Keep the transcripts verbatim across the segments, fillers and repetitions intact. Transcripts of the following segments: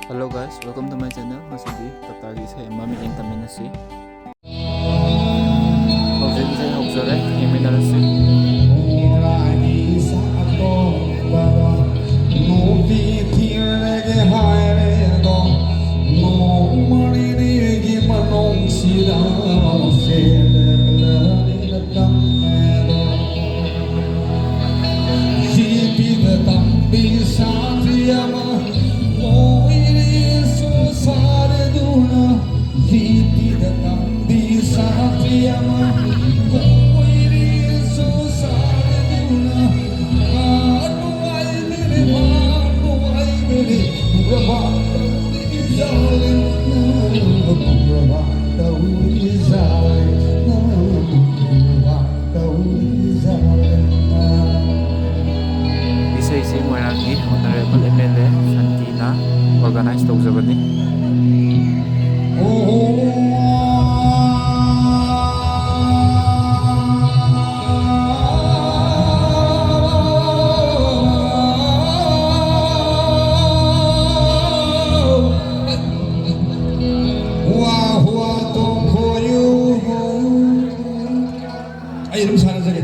Hello guys, welcome to my channel. ꯉꯁꯤꯗꯤ ꯇꯞꯇꯥꯒꯤ ꯏꯁꯩ ꯑꯃ ꯃꯤꯠꯌꯦꯡ ꯇꯝꯃꯤꯟꯅꯁꯤ꯫ ꯍꯧꯖꯤꯛ ꯏꯁꯩ ꯍꯧꯖꯔꯦ, ꯌꯦꯡꯃꯤꯟꯅꯔꯁꯤ꯫ ꯏꯁꯩꯁꯤ ꯃꯣꯏꯔꯥꯡꯒꯤ Honourable M L A ꯁꯥꯟꯇꯤꯅ organise ꯇꯧꯖꯕꯅꯤ꯫ ꯑꯩ ꯑꯗꯨꯝ ꯁꯥꯟꯅꯖꯒꯦ꯫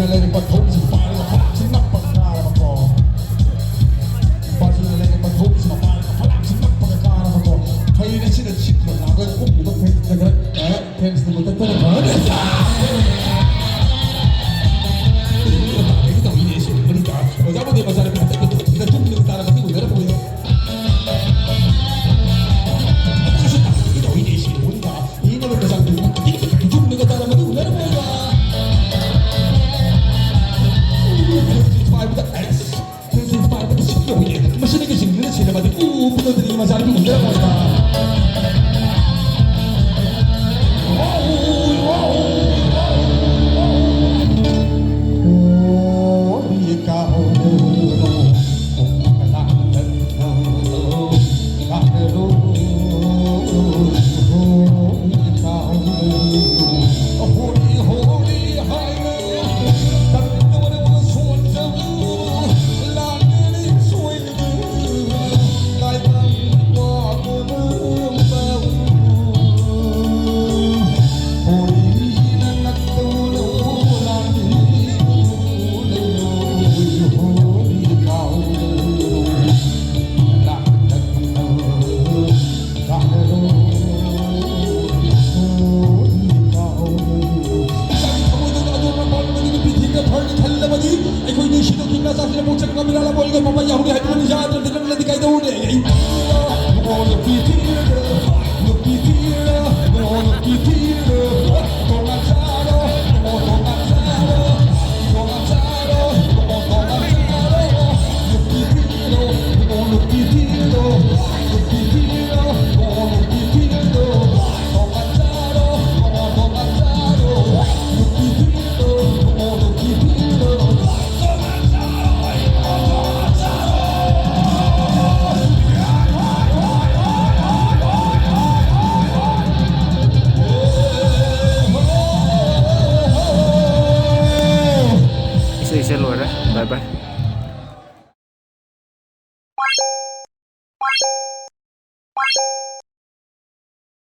ꯂꯩꯔꯛꯄ ꯊꯧꯔꯤꯁꯤ ꯄꯥꯏꯔꯒ ꯐꯂꯥꯛꯁꯤ ꯅꯞꯄꯒ ꯀꯥꯔꯕꯀꯣ꯫ ꯅꯨꯄꯥꯁꯤꯅ ꯂꯩꯔꯛꯄ ꯊꯧꯔꯤꯁꯤ ꯄꯥꯏꯔꯒ ꯐꯂꯥꯛꯁꯤ ꯅꯞꯄꯒ ꯀꯥꯔꯕꯀꯣ꯫ ꯐꯩꯔꯦ ꯁꯤꯗ ꯁꯤꯠꯈ꯭ꯔ ꯂꯥꯛꯑꯒ ꯀꯨꯝꯈꯤꯕ ꯐꯦꯟꯁꯤꯗ ꯈꯔ, ꯑꯦ, ꯐꯦꯟꯁꯤꯗ ꯃꯨꯊꯠꯄꯅ ꯐꯔꯅꯤ꯫ ꯇꯧꯔꯤꯅꯦ ꯁꯤ ꯃꯅꯤꯗ꯫ ꯑꯣꯖꯥ ꯃꯟꯗꯤꯔ ꯃꯆꯥꯅꯨꯄꯤ ꯃꯊꯛꯇ ꯊꯣꯛꯈꯤꯕꯗ ꯇꯨꯝꯗꯅ ꯇꯥꯔꯕ ꯃꯇꯨꯡ ꯎꯅꯔꯝꯃꯣꯏꯗ꯫ ꯑꯃꯨꯛꯀꯁꯨ ꯇꯥꯔꯒ ꯇꯧꯔꯤꯅꯦ ꯁꯤ ꯃꯅꯤꯗ꯫ ꯌꯦꯡꯉꯕ ꯃꯆꯥꯅꯨꯄꯤ ꯃꯊꯛꯇ ꯇꯨꯝꯗꯅ ꯇꯥꯔꯕ ꯃꯇꯨꯡ ꯎꯅꯔꯝꯃꯣꯏꯗ꯫ ꯐꯦꯟꯁꯤ ꯄꯥꯏꯕꯗ ꯑꯦꯁ꯫ ꯃꯁꯤꯗꯒꯤ ꯁꯤꯡꯗꯨꯅ ꯁꯤꯔꯕꯗꯤ ꯎ ꯄꯨꯅꯗ꯭ꯔꯤ ꯃꯆꯥꯅꯨꯄꯤ ꯎꯖꯔꯝꯃꯣꯏꯗ꯫ ꯑꯩꯈꯣꯏ ꯅꯨꯡꯁꯤꯗꯣ ꯈꯤꯕ ꯆꯥꯁꯤꯅ ꯄꯣꯛꯆꯠ ꯉꯝꯃꯤꯔꯥ ꯂꯕꯣꯏꯒ ꯄꯥꯄꯥ ꯌꯥꯍꯧꯔꯤ ꯍꯥꯏꯗꯨꯅ ꯌꯥꯗ꯭ꯔꯗꯤ ꯅꯪꯅꯗꯤ ꯀꯩꯗꯧꯔꯨꯅꯤ? ꯑꯩ ꯅꯨꯄꯤ ꯊꯤꯔ, ꯅꯨꯄꯤ ꯊꯤꯔ, ꯅꯨꯄꯤ ꯊꯤꯔ, ꯇꯣꯉꯥꯟ ꯆꯥꯔꯣ, ꯇꯣꯉꯥꯟ ꯆꯥꯔꯣ, ꯇꯣꯉꯥꯟ ꯆꯥꯔꯣ, ꯇꯣꯉꯥꯟ ꯆꯥꯔꯣ, ꯅꯨꯄꯤ ꯊꯤꯔꯣ, ꯅꯨꯄꯤ ꯊꯤꯔꯣ, ꯅꯨꯄꯤ ꯊꯤꯔꯣ, ꯅꯨꯄꯤ ꯊꯤꯔꯣ, ꯇꯣꯉꯥꯟ ꯆꯥꯔꯣ, ꯇꯣꯉꯥꯟ ꯆꯥꯔꯣ, ꯅꯨꯄꯤ ꯊꯤꯔꯣ, ꯅꯨꯄꯤ ꯊꯤꯔꯣ꯫ ꯏꯁꯩꯁꯦ ꯂꯣꯏꯔꯦ꯫ ꯕꯥꯏ ꯕꯥꯏ꯫